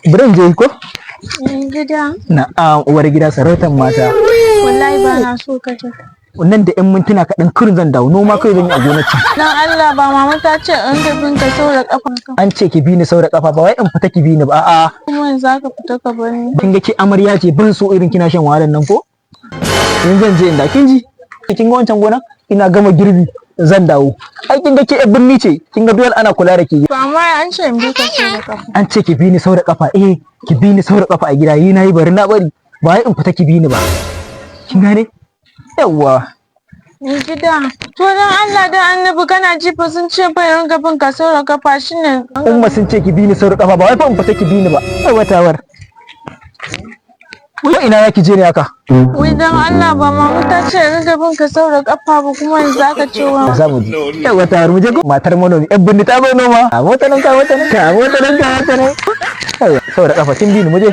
Bari in je ko? Gida. Na'am, uwar gida, sarautar mata. Wallahi ba na so ka tafi. Nan da 'yan mintuna kaɗan kurin zan dawo, noma kawai zan yi a gonar can. Dan Allah, ba mama ta ce in ka bin ka sau da kafa ka. An ce ki bi ni sau da kafa, ba wai in fita ki bi ni ba, a'a. Kuma yanzu zaka fita ka bar ni. Kin ga ki amarya ce, ban so irin kina shan wahalar nan ko? Yanzu zan je inda kin ji. Kin ga wancan gona? Ina gama girbi zan dawo. Ai kin ga ke yar birni ce, kin ga dole ana kula da ke. To amma an ce in bi ka sau da kafa. An ce ki bi ni sau da kafa, eh, ki bi ni sau da kafa a gida, yi na yi bari na bari. Ba wai in fita ki bi ni ba. Kin gane? Yawwa. Mai gida. To dan Allah dan Annabi, kana ji fa, sun ce fa in ringa bin ka sau da kafa shine. Umma, sun ce ki bi ni sau da kafa, ba wai fa in fita ki bi ni ba. Yawwa tawar. Wai ina zaki je ne haka? Wai dan Allah, ba mama ta ce in ringa bin ka sau da kafa ba, kuma yanzu zaka ce wa. Za mu je. Yawwa tawar, mu je ko? Matar manomi, yan birni ta bai noma. A mota nan ka mota nan ka mota nan ka mota nan. Yawwa, sau da kafa kin bi ni, mu je.